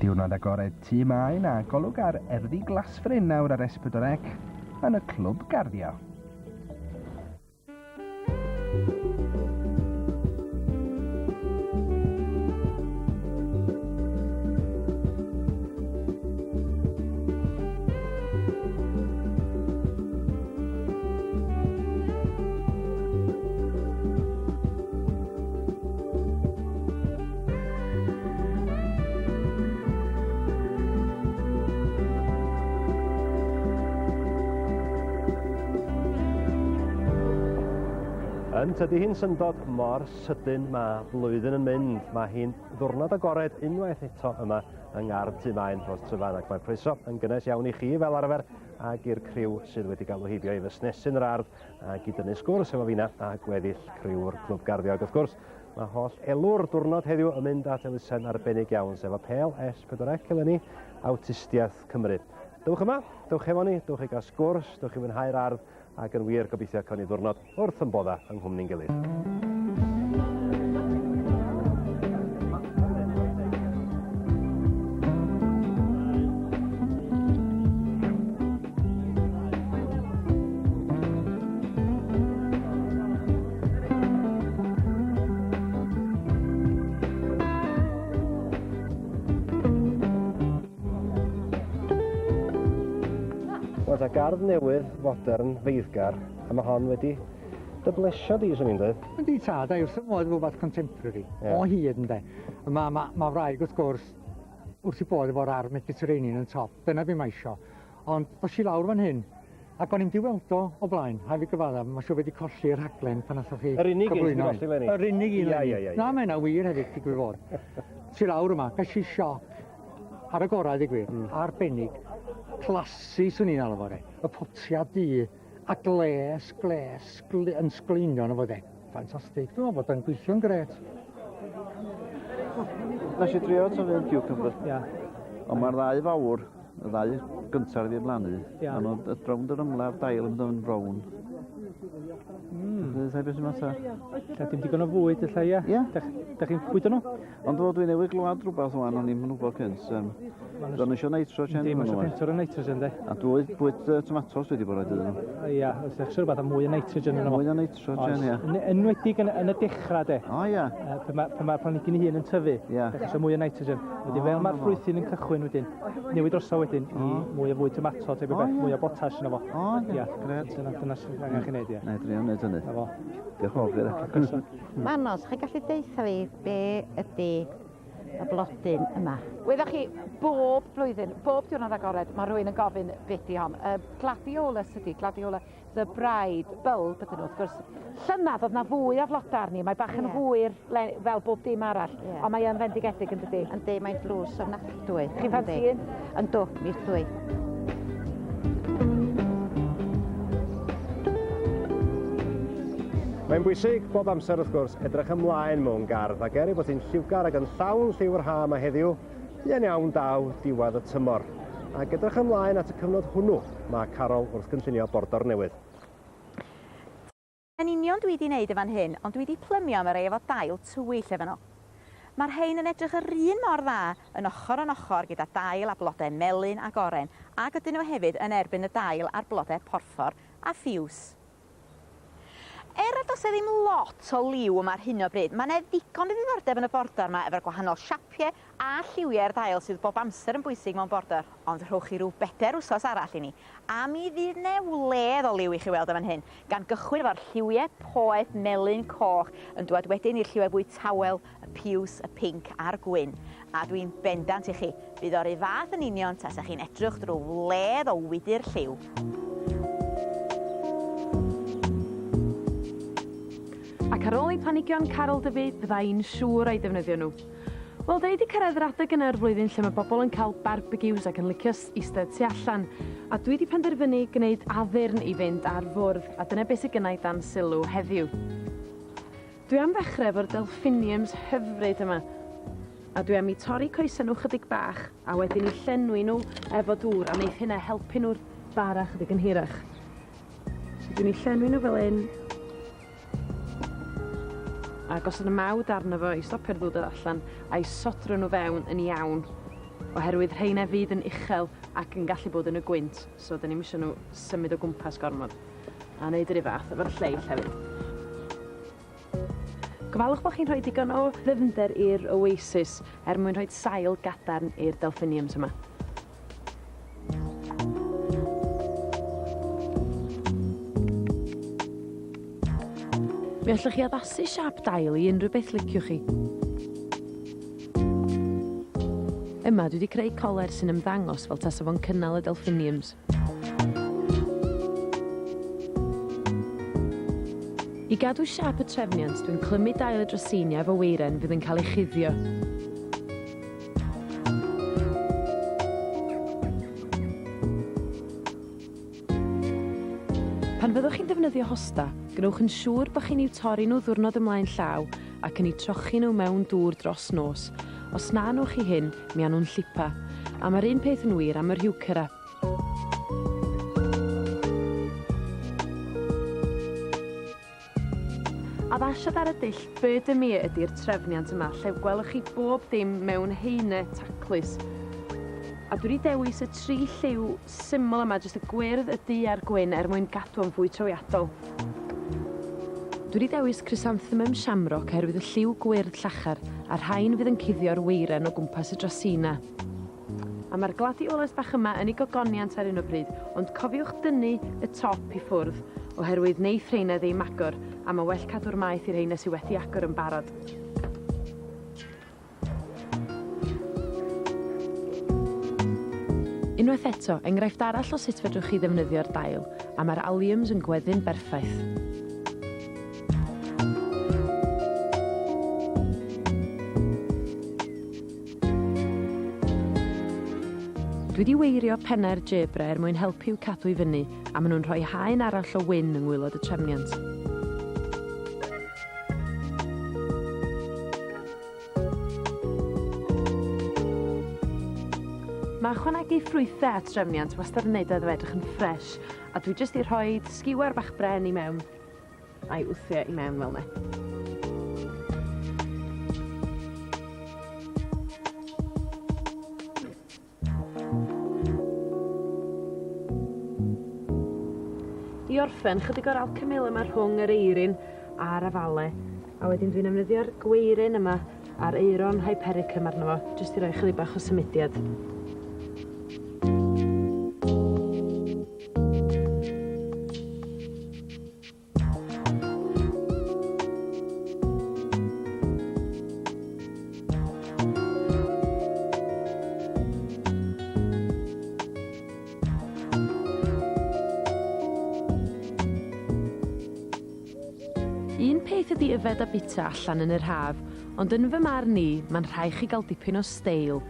Diwrnod agored Tŷ Maen a golwg ar Erddi Glasfryn nawr ar S4C yn y Clwb Garddio. Yn tydi hi'n syndod mor sydyn mae blwyddyn yn mynd. Mae hi'n ddwrnod agored unwaith eto yma yng Ngardd Tŷ Maen Rhos Tryfan ac mae croeso yn gynnes iawn i chi fel arfer ac i'r criw sydd wedi galw heibio i fusnesu'n yr ardd ac i dynnu sgwrs efo finna a gweddill criw'r Clwb Garddio. Ac wrth gwrs, mae holl elw'r diwrnod heddiw yn mynd at elusen arbennig iawn, sef apêl S4C eleni, Awtistiaeth Cymru. Dewch yma, dewch efo ni, dewch i gael sgwrs, dewch i fwynhau'r ardd, ac yn wir gobeithio cawn ni ddiwrnod wrth yn bodda yng nghwmni'n gilydd. Wel ta, gardd newydd, fodern, feiddgar, a mae hon wedi dy blesio di, swn i'n dweud. Yndi tad, a wrth fy modd efo wbath contemporary, yeah. o hyd ynde. Mae ma, ma wraig wrth gwrs wrth i bodd efo'r ardd Mediterranean yn top, dyna be mae isio. Ond dos i lawr fan hyn, ac o'n i'm 'di weld o o blaen, rhaid fi gyfaddef, mae'n siŵr wedi colli'r rhaglen pan nathoch chi Yr unig un cyflwyno sydd 'di hyn. golli 'leni. Yr unig un Ia, 'leni. ia, ia, ia. Na, mae hynna wir hefyd, digwydd fod. Tu lawr yma, ges i sioc ar y gorau, ddeud gwir, arbennig. Classy, swn i'n alw fo, de. Y potia du, a gles, gles, sgl- yn sgleinio arno fo, de. Ffantastig. Dwi'n meddwl bod o'n gweithio'n grêt. Nes i drio tyfu yn cucumber. Ia. Ond mae'r ddau fawr, Y ddau gyntaf wedi blannu, Ia. a nhw'n rownd yr ymla'r dail yn mynd yn frown. Dwi'n beth sy'n mater. Ella dim digon o fwyd ella, ia? Ia. Da, da chi'n bwydo nhw? Ond dwi newydd glwad rhywbeth wan, o'n i'n gwybod cynt. Um, Do'n eisiau nitrogen Yndi, mae nhw. eisiau pentwr o nitrogen, de. A dwy bwyd uh, tomatos dwi wedi bod rhaid iddyn nhw. Ia, os ydych chi'n rhywbeth am mwy o nitrogen yn Mwy o nitrogen, ia. Yn enwedig yn, yn y dechrau, de. O, ia. Pan mae'r ma planhigyn ei hun yn tyfu, Ia. da chi eisiau mwy o nitrogen. Wedyn fel mae'r ffrwythyn yn cychwyn wedyn, newid drosodd wedyn i mwy o fwyd tomato, tebyg o beth, mwy o potash yno fo. O, ia, grêt. Dyna, dyna sydd angen chi wneud, ia. Na i drio wneud hynny. Na fo. Diolch yn fawr, chi. Manos, chi'n gallu deutha fi be ydy y blodyn yma? Wyddoch chi, bob blwyddyn, bob diwrnod agored, mae rhywun yn gofyn beth di hon. Uh, gladiolus ydy, gladiola. The Bride Bulb ydyn nhw, wrth gwrs. Llynedd oedd na fwy o flodau arni, mae bach yn yeah. hwyr le, fel bob dim arall, yeah. ond mae yn fendigedig yn dydi? Yndi, mae'n dlws ofnadwy. Chi'n ffansi un? Yndw, mi ydw i. Mae'n bwysig bob amser wrth gwrs edrych ymlaen mewn gardd ac er ei bod hi'n lliwgar ac yn llawn lliw'r ha yma heddiw, buan iawn daw diwedd y tymor. Ac edrych ymlaen at y cyfnod hwnnw, mae Carol wrth gynllunio bordor newydd. Yn union dwi 'di neud yn fan hyn, ond dwi 'di plymio am y rei efo dail tywyll efo nhw. Mae'r rhein yn edrych yr un mor dda yn ochr yn ochr gyda dail a blode melyn ac oren, ag ydyn nhw hefyd yn erbyn y dail a'r blode porffor a phiws. Er nad oes 'e ddim lot o liw yma ar hyn o bryd, mae 'ne ddigon o ddiddordeb yn y bordor 'ma efo'r gwahanol siapie a lliwiau'r dail sydd bob amser yn bwysig mewn bordor. Ond rhowch chi ryw bedair wsos arall i ni, a mi fydd 'ne wledd o liw i chi weld yn fan hyn, gan gychwyn efo'r lliwie poeth melyn coch, yn dŵad wedyn i'r lliwiau fwy tawel, y piws, y pinc a'r gwyn. A dwi'n bendant i chi, bydd o'r un fath yn union tasech chi'n edrych drwy wledd o wydr lliw. Ac ar ôl i planhigion Carol dyfu, fydda i'n siŵr o'i defnyddio nhw. Wel, da ni wedi cyrraedd yr adeg yna o'r flwyddyn lle mae bobl yn cael barbecues ac yn licio eistedd tu allan. A dwi wedi penderfynu gwneud addurn i fynd ar fwrdd, a dyna beth sydd gynna i dan sylw heddiw. Dwi am ddechrau efo'r delphiniums hyfryd yma. A dwi am 'u torri coese nhw chydig bach a wedyn 'u llenwi nhw efo dŵr a neith hynna helpu nhw'r bara chydig yn hirach. So dwi'n 'u llenwi nhw fel 'yn. A gosod y mawd arno fo i stopio'r ddŵr dod allan a'i sodro nhw fewn yn iawn. oherwydd rheina fydd yn uchel ac yn gallu bod yn y gwynt, so 'dyn ni'm isio nhw symud o gwmpas gormod. A neud yr un fath efo'r lleill hefyd. Gofalwch bod chi'n rhoi digon o ddyfnder i'r oasis er mwyn rhoi sail gadarn i'r delphiniums yma. Mi allwch chi addasu siâp dail i unrhyw beth liciwch chi. Yma dwi wedi creu coler sy'n ymddangos fel tasa fo'n cynnal y delphiniums. I gadw siâp y trefniant, dwi'n clymu dail y dracaena efo weiren fydd yn cael ei chuddio. Pan fyddwch chi'n defnyddio hosta, gwnewch yn siŵr bod chi'n i'w torri nhw ddwrnod ymlaen llaw ac yn eu trochi nhw mewn dŵr dros nos. Os na wnewch chi hyn, mi â nhw'n llipa. A mae'r un peth yn wir am yr heuchera. Addasiad ar y dull Beurre de Mie ydy'r trefniant yma, lle gwelwch chi bob dim mewn haenau taclus. A dwi wedi dewis y tri lliw syml yma, jyst y gwyrdd, y du a'r gwyn, er mwyn gadw o'n fwy trawiadol. Dwi wedi dewis Chrysanthemum Shamrock oherwydd y lliw gwyrdd llachar, a'r rhain fydd yn cuddio'r weiren o gwmpas y dracaena. A mae'r gladiolas bach yma yn ei gogoniant ar hyn o bryd, ond cofiwch dynnu y top i ffwrdd, oherwydd neith rheina ddim agor, a mae well cadw'r maeth i rheina sydd wedi agor yn barod. Unwaith eto, enghraifft arall o sut fedrwch chi ddefnyddio'r dail, a mae'r alliums yn gweddu'n berffaith. Dwi 'di weirio pennau'r gerbera er mwyn helpu i'w cadw i fyny, a maen nhw'n rhoi haen arall o wyn yng ngwaelod y trefniant. Mae ychwanegu ffrwythau at drefniant wastad yn neud o iddo fe edrych yn ffres, a dwi jyst 'di rhoid sgiwer bach bren i mewn a'i wthio i mewn fel 'ne. I orffen, chydig o'r alcamil yma rhwng yr eirin a'r afale. A wedyn dwi'n defnyddio'r gweirin yma a'r aeron hypericum arno fo, jyst i roi chydig bach o symudiad. Un peth ydi yfed a bita allan yn yr haf, ond yn fy marn i, mae'n rhaid chi gael dipyn o steil.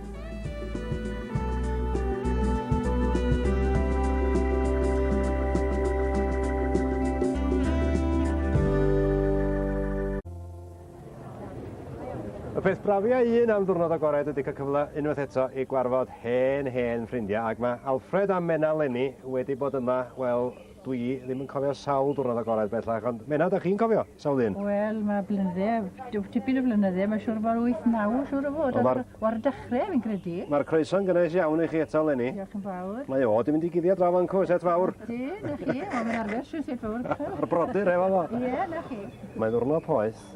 Y peth brafia un am ddiwrnod agored ydy cael cyfle unwaith eto i gwarfod hen, hen ffrindiau, ac mae Alfred a Menna 'leni wedi bod yma, wel, Dwi ddim yn cofio sawl diwrnod agored bellach, ond Menna, da chi'n cofio sawl un? Wel, mae blynydde, tipyn o flynydde, mae siŵr fod 8-9 siŵr o fod, ar, ar y dechrau fi'n credu. Mae'r croeso'n gynnes iawn i chi eto, Leni. Diolch yn fawr. Mae o di mynd i guddio draw fan cw, set fawr. Di, na chi, mae'n arfer sy'n set fawr. A'r brodyr efo fo. Ie, na chi. Mae'n ddwrnod poeth.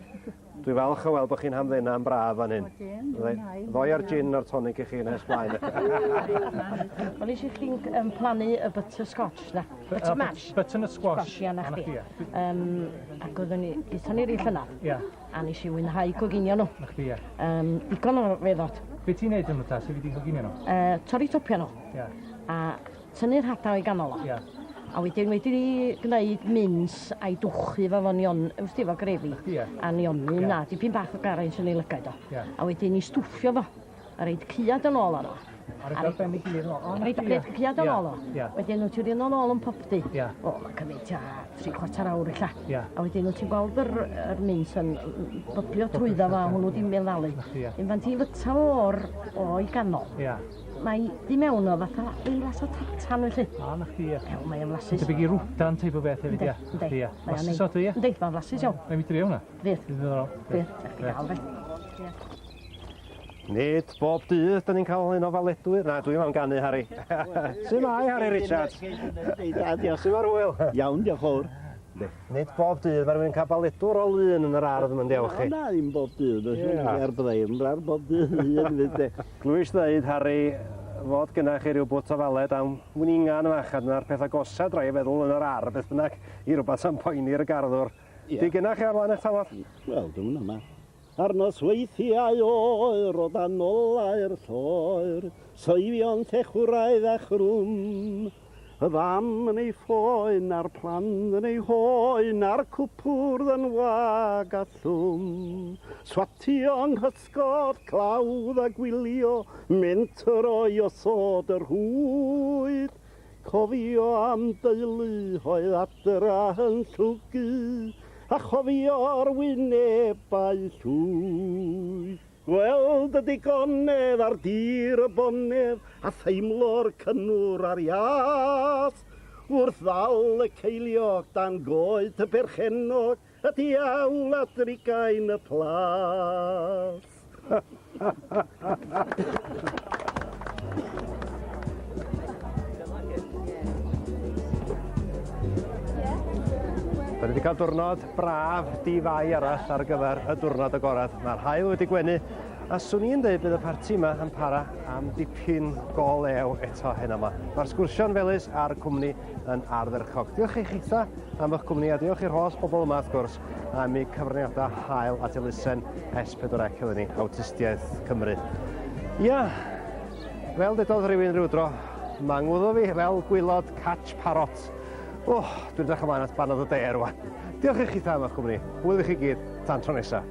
Dwi falch o weld bod chi'n hamddena yn braf fan hyn. Ddoi ar gin a'r tonic i chi nes blaen. Wel eisiau chdi'n um, plannu y butterscotch na. Butter mash. Butternut squash. Squash, ia, na chdi. Um, ac oeddwn ni, aethon ni'r llynedd. Ia. A nes i fwynhau coginio nhw. Na chdi, ia. Um, digon o feddod. Be ti'n neud yn nhw ta, sut fi di'n coginio nhw? Torri topia nhw. Ia. A tynnu'r hadau o'i ganol o. Ia. A wedyn wedi gwneud mins a'i dwchu fo fo nion, wrth efo grefi. Ia. A nionyn Ia. na, dipyn bach o garens yn ei lygaid o. Ia. A wedyn i stwffio fo. A reid cuad yn ôl arno. A roid o ar ben ei gilydd o. O, na Reid chdi, reid cuad yn Ia, ôl o. Ia. Wedyn wyt ti'n rhoi yn ôl yn popty. Ia. O, mae'n cymryd tua 3/4 awr ella. Ia. A wedyn wyt ti'n gweld yr, yr mins yn byblio trwyddo fo a hwnnw di meddalu. Na chdi, ia. Un fan ti'n fyta fo o'r o'i ganol. Ia. Mae di mewn o fatha rhyw flas o tartan felly. O, na chdi, ia. Ew, mae o'n flasus. Debyg i rwdan teip o beth hefyd, ia. Yndi, Ia. Mae o'n Flasus o, dwi, ia. Yndi, mae'n flasus iawn. Mae'n mi drio hwnna. Fydd. Fydd ddiddorol. Fydd, na chdi gael fe. Nid bob dydd 'dan ni'n cael un o faledwyr. Na, dwi'm am ganu, Harri. Su' mae Harri Richards? Diolch. Su' ma'r ŵyl? Iawn, diolch fawr. Nid bob dydd mae rhywun yn cael baledwr o lun yn yr ardd yma'n diolch chi. Na, ddim bob dydd. Ie. Yeah. Ar byddai yn rar bob dydd un fyd de. Glwys ddeud, Harri, fod gynnach chi ryw bwt o faled am wningan yma, a dyna'r peth agosa dra i feddwl yn yr ardd, beth bynnag, i rywbeth am poeni'r garddwr. Ie. Di gynnach chi ar flaen eich tafod? Wel, dwi'n yma. Ar nosweithiau oer o dan olau'r lloer, seibion llechwraidd a chrwm, y fam yn ei phoen a'r plant yn ei hoen a'r cwpwrdd yn wag a llwm. Swatio yng nghysgod clawdd a gwylio mentro i osod y rhwyd, Cofio am deulu oedd adra yn llwgu, a chofio'r wynebau llwyd. Gweld y digonedd ar dir y bonedd, a theimlo'r cynnwr a'r ias, wrth ddal y ceiliog dan goed y perchennog, Y diawl a drigain y plas. Da ni wedi cael diwrnod braf, di-fai arall ar gyfer y diwrnod agorad. Mae'r haul wedi gwenu, a swn i'n dweud bydd y parti yma yn para am dipyn go lew eto heno yma. Mae'r sgwrsio'n felys a'r cwmni yn ardderchog. Diolch i chitha am eich cwmni a diolch i'r holl bobl yma wrth gwrs am eu cyfraniadau hael at elusen S4C eleni, Awtistiaeth Cymru. Ia, fel dedodd rhywun rhyw dro, mae ngwddw fi fel gwylod catch parrot. Oh, dwi'n edrych ymlaen at banad o de rwan. Diolch i chitha am eich cwmni. Hwyl i chi gyd, tan tro nesaf.